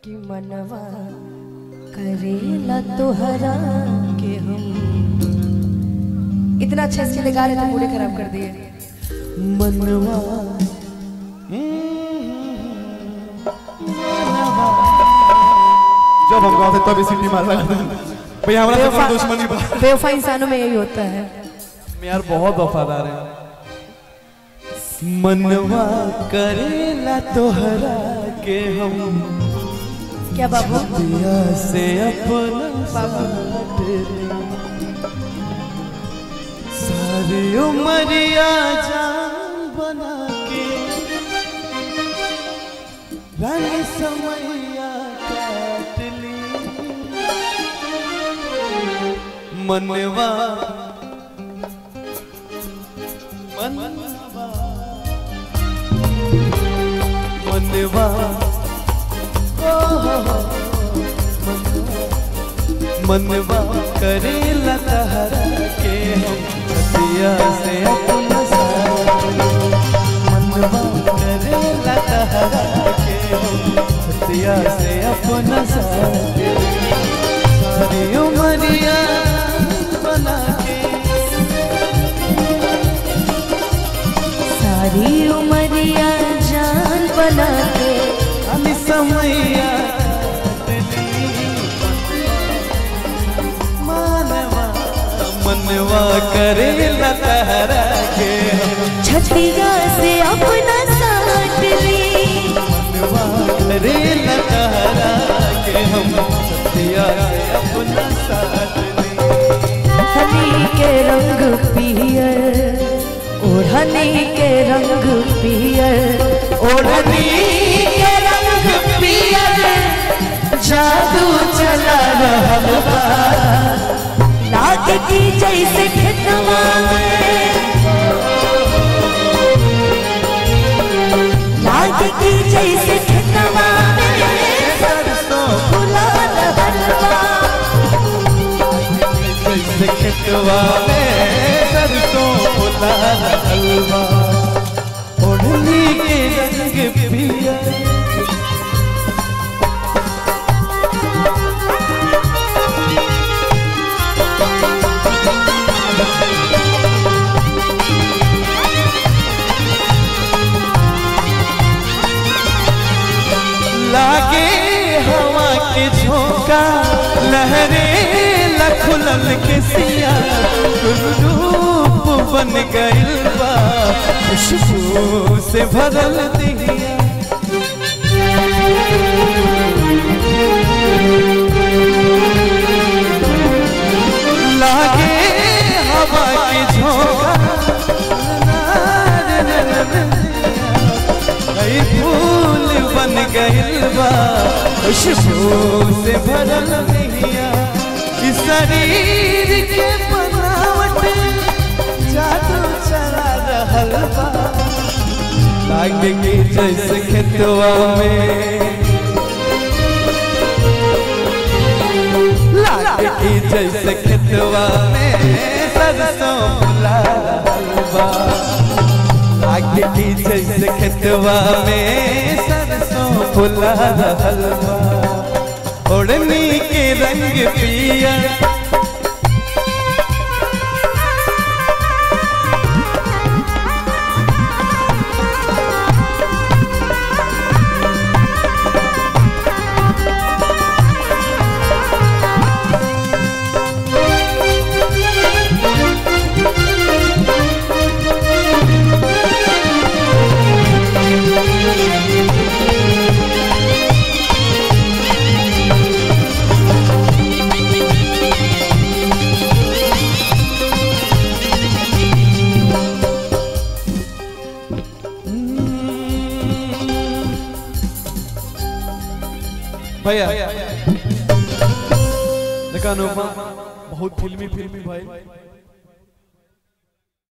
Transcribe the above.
कि मनवा करेला तोहरा के हम। इतना अच्छा इसके लिए गा रहे थे, पूरे खराब कर दिए। मनवा जब हम गाते तब सीटी मार रहा था भैया, हमारा तो दुश्मनी बा। बेवफा इंसानों में यही होता है। मैं यार बहुत वफादार है। मनवा करेला तोहरा के हम। क्या बाबू से अपना बाबू सारी उमरिया जान बना के रंग समैया काट ली। मनवा मनवा मनवा मनवा करेला तहरा के हम छतिया से अपना साथ। मनवा करेला तहरा के हम छतिया से अपना साथ। सारी उमरिया बना के, सारी उमरिया जान बना के हम समैया मनवा करेला तहरा के हम छतिया से अपना साथ ली। मनवा करेला तहरा के हम छतिया से अपना साथ ली। ओढ़नी के रंग पियर, ओढ़नी के रंग पियर, ओढ़नी के रंग पियर, जादू चला रहल बा। लाग की जैसे खेतवा में, लाग की जैसे खेतवा में सरसों फुला रहल बा। जैसे खेतवा में सरसों फुला रहल बा। ओढ़नी के रंग पियर, लागे हवा के झोंका लहरे लखुलल के सिया। रूप बन गइल बा खुशबू से भरल दिहिया। लागे हवा के झोंका फूल बन गइल बा खुशबू से भरल दिहिया। इस शरीर के बनावट जादू चला रहल बा। लागे की जैसे खेतवा में, लागे की जैसे खेतवा में सरसों फुला रहल बा। लागे की जैसे खेतवा में सरसों फुला रहल बा। ओढ़नी के रंग पियर, भैया देखा अनुपमा बहुत फिल्मी फिल्मी भाई।